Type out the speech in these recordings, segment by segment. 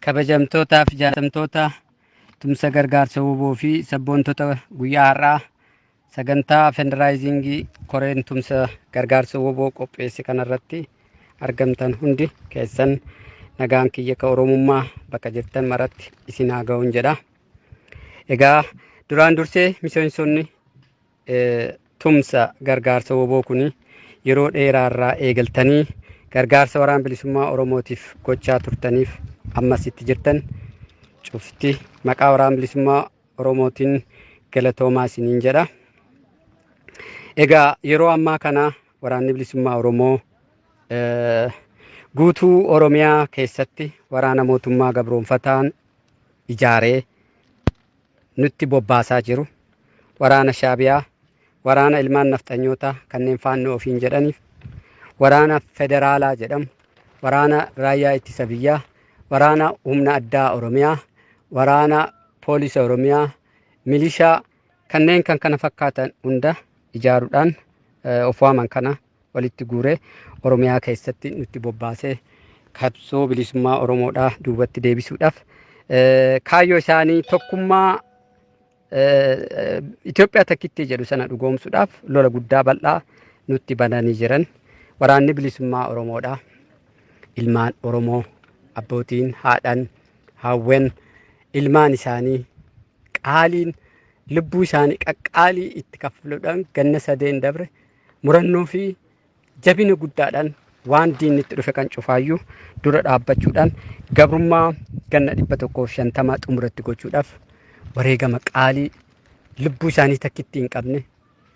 Kabajamtootaa fi jaallatamtoota tumsa gargaarsa WBO fi sabboontota guyyaa har'aa sagantaa fenderaayiziingii koreen tumsa gargaarsa WBO qopheesse kanarratti argamtan hundi keessan nagaan kiyya ka Oromummaa bakka jirtan maratti isin haa ga'uun jedha. Egaa duraan dursee miseensonni tumsa gargaarsa wbo kun yeroo dheeraarraa eegaltanii gargaarsa waraan bilisummaa Oromootiif gochaa turtaniif ammas itti jirtan cufti maqaa waraan bilisummaa Oromootiin galatoomaa isiniin jedha. Egaa yeroo ammaa kana waraanni bilisummaa Oromoo guutuu Oromiyaa keessatti waraana mootummaa gabroonfataan ijaaree nutti bobbaasaa jiru waraana Shaabiyaa, waraana ilmaan nafxanyootaa kanneen faannoo ofiin jedhaniif, waraana federaalaa jedhamu, waraana raayyaa ittisa biyyaa, waraana humna addaa Oromiyaa, waraana poolisa Oromiyaa, milishaa kanneen kan kana fakkaatan hunda ijaaruudhaan of waaman kana walitti guuree Oromiyaa keessatti nutti bobbaasee qabsoo bilisummaa Oromoodhaa duubatti deebisuudhaaf kaayyoo isaanii tokkummaa Itoophiyaa takkittii jedhu sana dhugoomsuudhaaf lola guddaa bal'aa nutti bananii jiran. Waraanni bilisummaa Oromoodhaa ilmaan Oromoo abbootiin haadhan haawwen ilmaan isaanii qaaliin lubbuu isaanii qaqqaalii itti kaffaluudhaan ganna sadeen dabre murannoo fi jabina guddaadhaan waan diinni itti dhufe kan cufaayyuu dura dhaabbachuudhaan gabrummaa ganna 150 xumuratti gochuudhaaf wareegama qaalii lubbuu isaanii takkitti hin qabne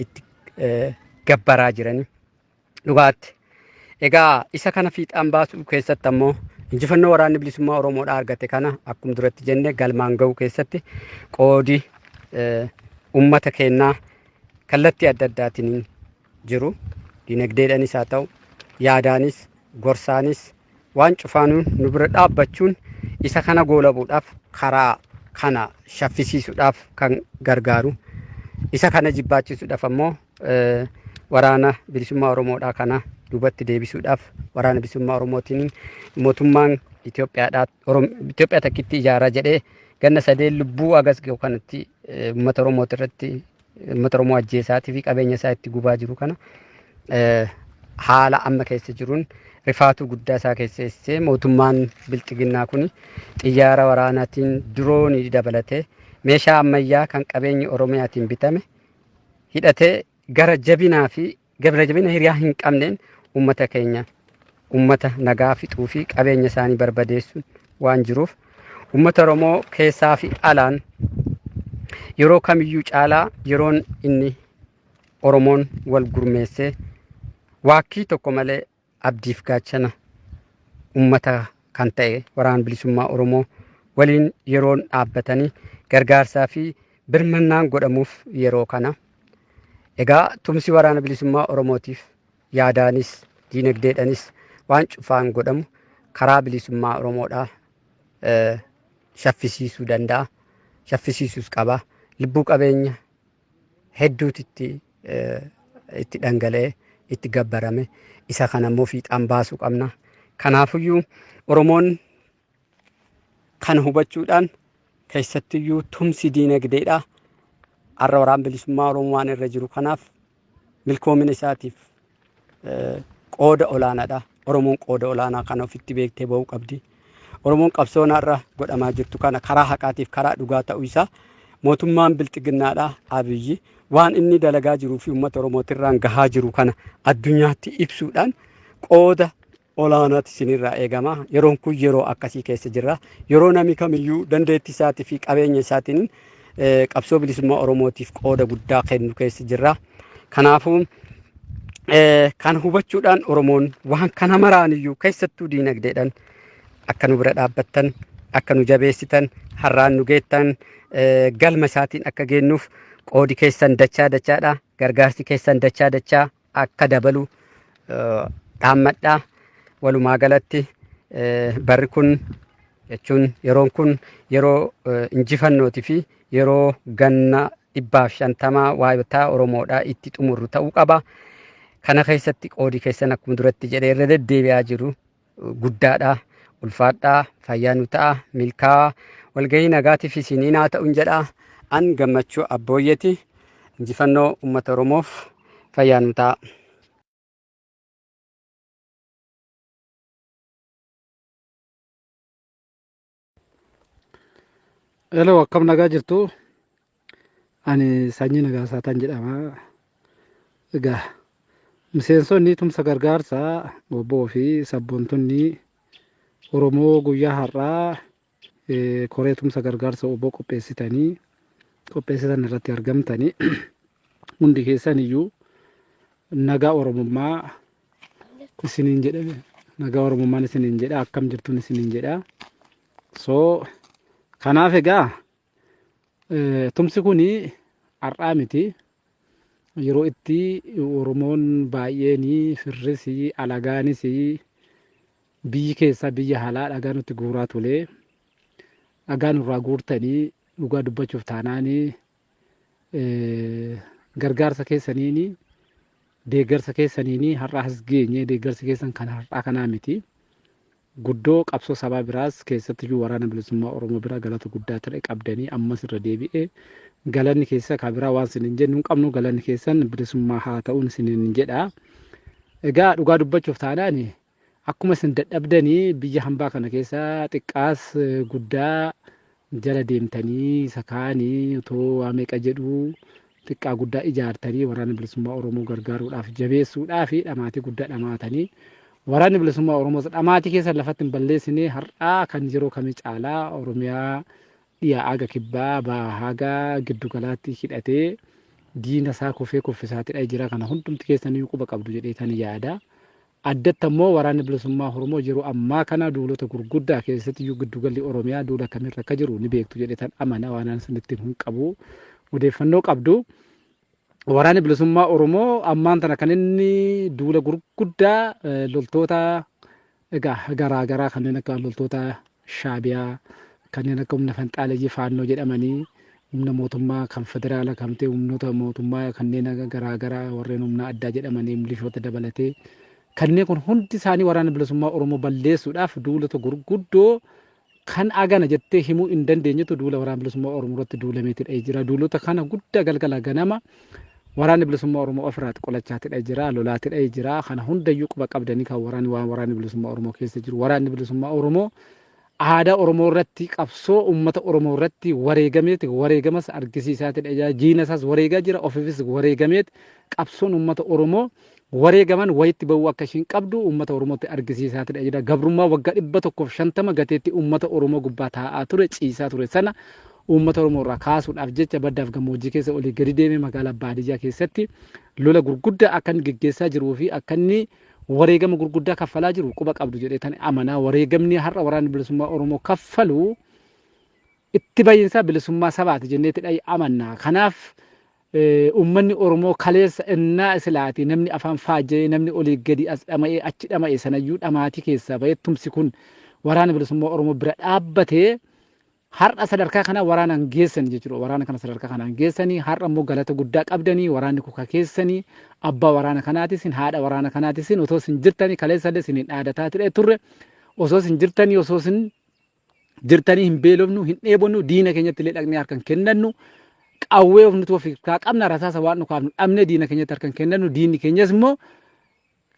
itti gabbaraa jiranii dhugaatti. Egaa isa kana fiixaan baasuu keessatti ammoo injifannoo waraanni bilisummaa Oromoodhaa argate kana akkuma duratti jenne galmaan ga'uu keessatti qoodi uummata keenyaa kallattii adda addaatiin jiru. Dinagdeedhanis haa ta'u, yaadaanis, gorsaanis waan cufaanuu nu bira dhaabbachuun isa kana goolabuudhaaf karaa kana shaffisiisuudhaaf kan gargaaru. Isa kana jibbaachisuudhaaf ammoo waraana bilisummaa Oromoodhaa kana duubatti deebisuudhaaf waraana bilisummaa Oromootiin mootummaan Itoophiyaadhaa Itoophiyaa takkitti ijaaraa jedhee ganna sadeen lubbuu agas gahu kanatti uummata Oromooti irratti uummata Oromoo ajjeesaatii fi qabeenya isaa itti gubaa jiru kana haala amma keessa jiruun rifaatuu guddaa isaa keesseessee mootummaan bilxiginnaa kun xiyyaara waraanaatiin diroonii dabalatee meeshaa ammayyaa kan qabeenyi Oromiyaatiin bitame hidhatee gara jabinaa fi gara jabina hiriyaa hin qabneen uummata keenya uummata nagaa fixuu fi qabeenya isaanii barbadeessuun waan jiruuf uummata Oromoo keessaa fi alaan yeroo kamiyyuu caalaa yeroon inni Oromoon wal gurmeessee waakkii tokko malee abdiif gaachana uummata kan ta'e waraan bilisummaa Oromoo waliin yeroon dhaabbatanii gargaarsaa fi birmannaan godhamuuf yeroo kana. Egaa tumsi waraana bilisummaa Oromootiif yaadaanis diinagdeedhanis waan cufaan godhamu karaa bilisummaa Oromoodhaa shaffisiisuu danda'a. Shaffisiisuus qaba. Lubbuu qabeenya hedduutitti itti dhangala'e itti gabbarame isa kana immoo fiixaan baasuu qabna. Kanaafuyyuu Oromoon kana hubachuudhaan keessattiyyuu tumsi diinagdeedha. Har'a waraan bilisummaa Oromoo waan irra jiru kanaaf milkoomina isaatiif qooda olaanaadha. Oromoon qooda olaanaa kana ofitti beektee ba'uu qabdi. Oromoon qabsoon har'a godhamaa jirtu kana karaa haqaatiif karaa dhugaa ta'uu isaa mootummaan bilxiginnaadha Abiyyi waan inni dalagaa jiruu fi uummata Oromootirraan gahaa jiru kana addunyaatti ibsuudhaan qooda olaanaatu isinirraa eegama. Yeroon kun yeroo akkasii keessa jirra. Yeroo namni kamiyyuu dandeettii isaatii fi qabeenya isaatiin qabsoo bilisummaa Oromootiif qooda guddaa kennu keessa jirra. Kanaafuu kana hubachuudhaan Oromoon waan kana maraaniyyuu keessattuu diinagdeedhaan akka nu bira dhaabbattan, akka nu jabeessitan, har'aan nu geettan galma isaatiin akka geennuuf qoodi keessan dachaa dachaadha. Gargaarsi keessan dachaa dachaa akka dabalu dhaammadha. Walumaa galatti barri kun jechuun yeroon kun yeroo injifannooti fi yeroo ganna 150 waayotaa Oromoodhaa itti xumurru ta'uu qaba. Kana keessatti qoodi keessan akkuma duratti jedhee irra deddeebi'aa jiru guddaadha. Ulfaadhaa, fayyaa nu ta'a, milkaa'aa, walgahii nagaatiif isiniin haa ta'un jedha. An Gammachuu Abbooyyeeti. Injifannoo uummata Oromoof fayyaa nu ta'a. Hello, akkam nagaa jirtu? Ani Sanyii Nagaasaataan jedhama. Egaa miseensonni tumsa gargaarsaa obbo fi sabboontonni Oromoo guyyaa har'aa koree tumsa gargaarsa obbo qopheessitanii qopheessitan irratti argamtanii hundi keessan iyyuu nagaa Oromummaa isiniin jedhe, nagaa Oromummaan isiniin jedha, akkam jirtuun isiniin jedha. So kanaaf egaa tumsi kun har'aa miti. Yeroo itti Oromoon baay'een firris alagaanis biyyi keessaa biyya alaa dhagaa nutti guuraa ture. Dhagaa nurraa guurtanii dhugaa dubbachuuf taanaanii gargaarsa keessaniini deeggarsa keessaniini har'a as geenye. Deeggarsi keessan kan har'aa kanaa miti. Guddoo qabsoo sabaa biraas keessattiyyuu Waraana Bilisummaa Oromoo bira galata guddaa ta'e qabdanii ammas irra deebi'ee galanni keessa kan biraa waan isiniin jennu hin qabnu, galanni keessan bilisummaa haa ta'uun isiniin jedha. Egaa dhugaa dubbachuuf taanaan akkuma isin dadhabdanii biyya hambaa kana keessa xiqqaas guddaa jala deemtanii isa kaanii otoo waa meeqa jedhuu xiqqaa guddaa ijaartanii Waraana Bilisummaa Oromoo gargaaruudhaaf jabeessuudhaaf dhamaatii guddaa dhamaatanii, Waraanni Bilisummaa Oromoos dhamaatii keessan lafatti hin balleessine. Har'aa kan yeroo kamii caalaa Oromiyaa dhiyaa haga kibbaa, bahaa haga giddu galaatti hidhatee diina isaa kufee kuffisaatidha jira. Kana hundumti keessanii quba qabdu jedhee tan yaada. Addatti ammoo Waraanni Bilisummaa Oromoo yeroo ammaa kana duulota gurguddaa keessatti iyyuu giddugalli Oromiyaa duula kamirra akka jiru ni beektu jedhee tan amana, waan an isinitti hin qabu odeeffannoo qabdu. Waraanni Bilisummaa Oromoo ammaan tana kan inni duula gurguddaa loltoota egaa garaa garaa kanneen akka loltoota Shaabiyaa, kanneen akka humna fanxaaleyyii Faannoo jedhamanii, humna mootummaa kan federaala kan ta'e, humnoota mootummaa kanneen garaa garaa warreen humna addaa jedhamanii milishoota dabalatee, kanneen kun hundi isaanii Waraana Bilisummaa Oromoo balleessuudhaaf duulota gurguddoo kan agana jettee himuu hin dandeenyetu duula Waraana Bilisummaa Oromoo irratti duulameetidha jira. Duulota kana guddaa galgala ganama Waraanni Bilisummaa Oromoo ofirraati qolachaatidha jira, lolaatidha jira. Kana hundayyuu quba qabdanii kan waraanni waan Waraanni Bilisummaa Oromoo keessa jiru. Waraanni Bilisummaa Oromoo aadaa Oromoo irratti qabsoo uummata Oromoo irratti wareegameeti, wareegamas argisiisaatidha jira. Jiina isaas wareegaa jira, ofiifis wareegameeti. Qabsoon uummata Oromoo wareegaman wayitti ba'uu akka ishiin qabdu uummata Oromootti argisiisaatidha jira. Gabrummaa waggaa 150 gateetti uummata Oromoo gubbaa taa'aa ture, ciisaa ture sana uummata Oromoo irraa kaasuudhaaf jecha baddaaf gammoojjii keessa olii gadi deemee magaalaa baadiyyaa keessatti lola gurguddaa akka inni geggeessaa jiruu fi akka inni wareegama gurguddaa kaffalaa jiru quba qabdu jedhee tan amanaa. Wareegamni har'a Waraanni Bilisummaa Oromoo kaffalu itti bahiinsa bilisummaa sabaati jenneetti dhayi amanna. Kanaaf uummanni Oromoo kaleessa innaa isilaatii namni afaan faajja'ee, namni olii gadi as dhama'ee achi dhama'e sanayyuu dhamaatii keessaa bahee tumsi kun Waraana Bilisummaa Oromoo bira dhaabbatee har'a sadarkaa kana waraanaan geessan jechuudha. Waraana kana sadarkaa kanaan geessanii har'a immoo galata guddaa qabdanii. Waraanni kuka keessanii, abbaa waraana kanaatis, haadha waraana kanaatis. Otoo isin jirtanii kaleessallee isin hin dhaadataa ture turre, osoo isin jirtanii, osoo isin jirtanii hin beelofnu, hin dheebonnu, diina keenyatti illee dhaqnee harka hin kennannu. Qawwee of nuti of qabna, rasaasa waan dhukaafnu dhabnee diina keenyatti harka hin kennannu, diinni keenyas immoo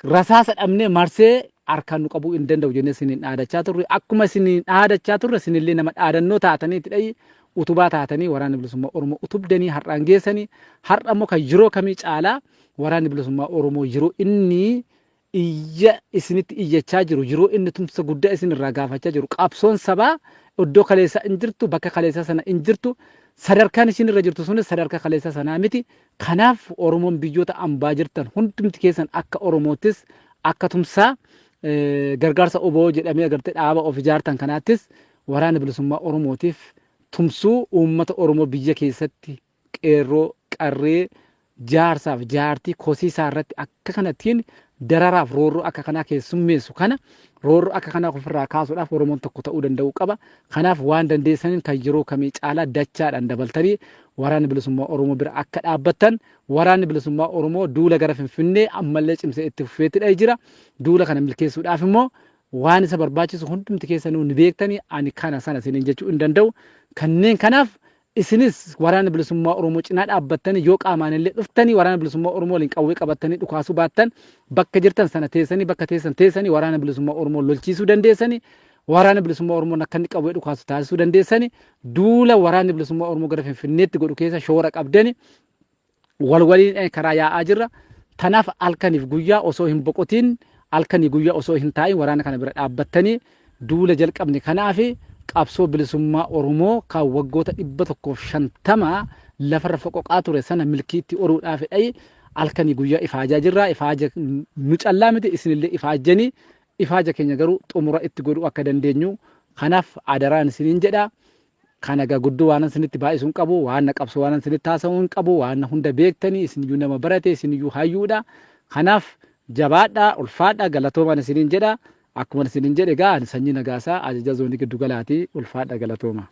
rasaasa dhabnee marsee harkaan nu qabuu hin danda'u jennee isiniin dhaadachaa turre. Akkuma isiniin dhaadachaa turre isinillee nama dhaadannoo taatanii itti dhayi utubaa taatanii Waraanni Bilisummaa Oromoo utubdanii har'aan geessanii. Har'a immoo kan yeroo kamii caalaa Waraanni Bilisummaa Oromoo yeroo inni iyya isinitti iyyachaa jiru, yeroo inni tumsa guddaa isin irraa gaafachaa jiru, qabsoon sabaa iddoo kaleessaa hin jirtu, bakka kaleessaa sana hin jirtu, sadarkaan isin irra jirtu sunis sadarkaa kaleessaa sanaa miti. Kanaaf Oromoon biyyoota ambaa jirtan hundumti keessan akka Oromoottis akka tumsaa gargaarsa oboo jedhamee agartee dhaaba of ijaartan kanaattis Waraana Bilisummaa Oromootiif tumsuu, uummata Oromoo biyya keessatti qeerroo, qarree, jaarsaaf jaartii kosii isaa irratti akka kanattiin dararaaf roorroo akka kanaa keessummeessu kana, roorroo akka kanaa ofirraa kaasuudhaaf Oromoon tokko ta'uu danda'uu qaba. Kanaaf waan dandeessaniin kan yeroo kamii caalaa dachaadhaan dabaltanii Waraanni Bilisummaa Oromoo bira akka dhaabbattan. Waraanni Bilisummaa Oromoo duula gara Finfinnee ammallee cimsee itti fufeettidha jira. Duula kana milkeessuudhaaf immoo Waan isa barbaachisu hundumti keessanuu ni beektanii, ani kana sana isiniin jechuu hin danda'u. Kanneen kanaaf isinis Waraana Bilisummaa Oromoo cinaa dhaabbattanii, yoo qaamaan illee dhuftanii Waraana Bilisummaa Oromoo waliin qawwee qabattanii dhukaasuu baattan, bakka jirtan sana teessanii, bakka teessan teessanii Waraana Bilisummaa Oromoo lolchiisuu dandeessanii, Waraana Bilisummaa Oromoo akka inni qawwee dhukaasu taasisuu dandeessanii, duula Waraanni Bilisummaa Oromoo gara Finfinneetti godhu keessa shoora qabdani. Wal waliin karaa yaa'aa jirra. Tanaaf halkaniif guyyaa osoo hin boqotiin, halkanii guyyaa osoo hin taa'in waraana kana bira dhaabbattanii duula jalqabne kanaaf, qabsoo bilisummaa Oromoo kan waggoota 150 lafarra foqoqaa ture sana milkiitti oruudhaaf dhayi halkanii guyyaa ifaajaa jirra. Ifaaja nu callaa miti, isinillee ifaajjanii ifaaja keenya garuu xumura itti godhuu akka dandeenyu kanaaf adaraan isiniin jedha. Kana egaa guddoo waan isinitti baay'isuu hin qabu, waan na qabsoo waan isinitti haasa'uu hin qabu, waan hunda beektanii, isiniyyuu nama barate, isiniyyuu hayyuudha. Kanaaf jabaadhaa, ulfaadhaa, galatoomaan isiniin jedha. Akkuma isiniin jedhe egaa ani Sanyii Nagaasaa, ajaja zoonii giddu galaati. Ulfaadhaa, galatooma.